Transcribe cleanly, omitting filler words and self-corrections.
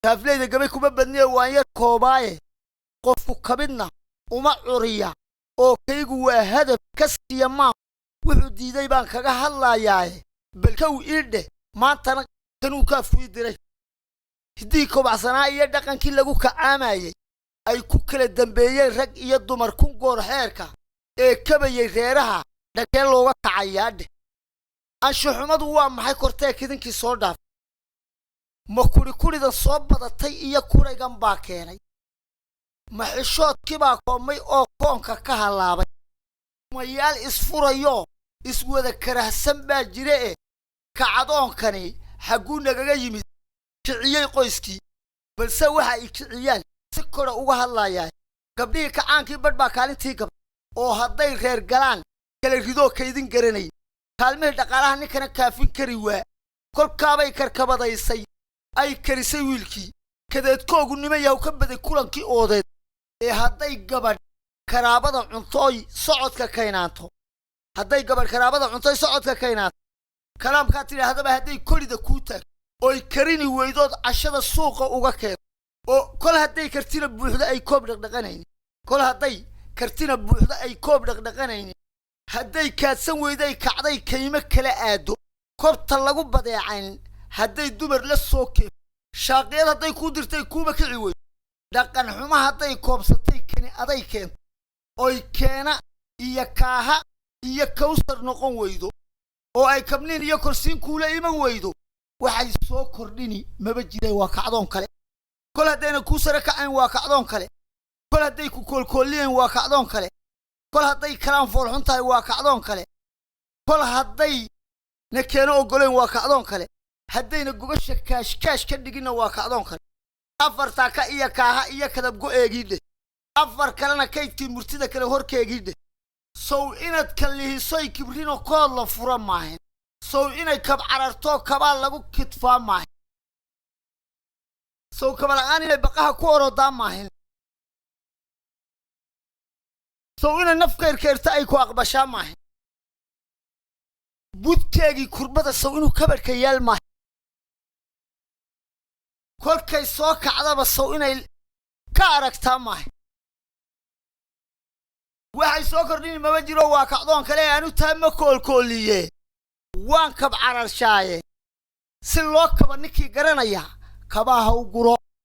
Kaafleyda gabay kuma badniye, waan yar koobaaye. Qofku kabidna uma curiya oo kaygu waa hadaf ka siiya. Maan wuxuu diiday baan kaga hadlayaaye. Balkow ii dheh, maantana kanuu kaafku ii diray. Hiddii kobacsanaa iyo dhaqankii lagu kacaamayey ay ku kala dambeeyeen rag iyo dumar kun goor xeerka ee kabayay reeraha dhakee looga kacayaa dheh. Anshuxumadu waa maxay? Kortee kidinkii soo dhaaf. Ma kurikuridan soo badatay iyo kuraygan baa keenay? Ma xishoodkibaa koobmay oo koonka ka hallaabay? Mayaal isfurayoo iswada karahsan baa jira e, kacadoonkani xagguu nagaga yimid kiciyey qoyskii? Balse waxa ay kiciyaan si kora uga hadlayaa. Gabdhihii kacaankii badh baa kaalintii gabay oo hadday reer galaan kala ridoo kaydin garanayn, kaalmihii dhaqaalaha ninkana kaafin kari waa. Kolkaabay karkabadaysay ay karisay wiilkii kadeedkoogu niman yahu ka baday kulankii oodeed ee. Hadday gabadh karaabada cuntooy socodka kaynaanto, hadday gabadh karaabada cuntoy socodka kaynaanto, kalaamkaa tidhaahdaba, hadday korida kuu taag oy karini weydood cashada suuqa uga keento, oo kol hadday kartina buuxdo ay koob dhaqdhaqanaynin, kol hadday kartina buuxdo ay koob dhaqdhaqanaynin, hadday kaadsan weyday kacday kaymo kala aado, kobta lagu badeecayn hadday dumar la soo keefo, shaaqiyad hadday kuu dirtay kuuba kici weydo, dhaqan xumo hadday koobsatay kani aday keento, oy keena iyo kaaha iyo kawsar noqon weydo, oo ay kabniin iyo korsiin kuula iman weydo, waxay soo kordhini maba jireen. Waa kacdoon kale. Kol haddayna kuu sare kacayn, waa kacdoon kale. Kol hadday ku koolkooliyeen, waa kacdoon kale. Kol hadday kalaan foolxun tahay, waa kacdoon kale. Kol hadday na keeno oggolayn, waa kacdoon kale. Haddayna gogasha kaashkaash ka dhiginna, waa kacdoon kale. Afartaa ka iyo kaaha iyo kadab go'eegii dheh, afar kalena kaydkii murtida kale horkeegii dheh. Sow inaad kallihisoy kibrino kood la fura maahin? Sow inay kab carartoo kabaa lagu kidfaa maahin? Sow kabala'aan inay baqaha ku orodaa maahin? Sow inay naf kayrkayrta ay ku aqbashaa maahin? Budkeegii kurbada sow inuu kabadhka yaal maahin? Kolkay soo kacdaba sow inay ka aragtaa maahin? Waxay soo kordhini maba jiro, waa kacdoon kale. Aanu taa ma koolkooliye, waan kab cararshaaye. Si loo kaba ninkii garanaya kabaha u guro.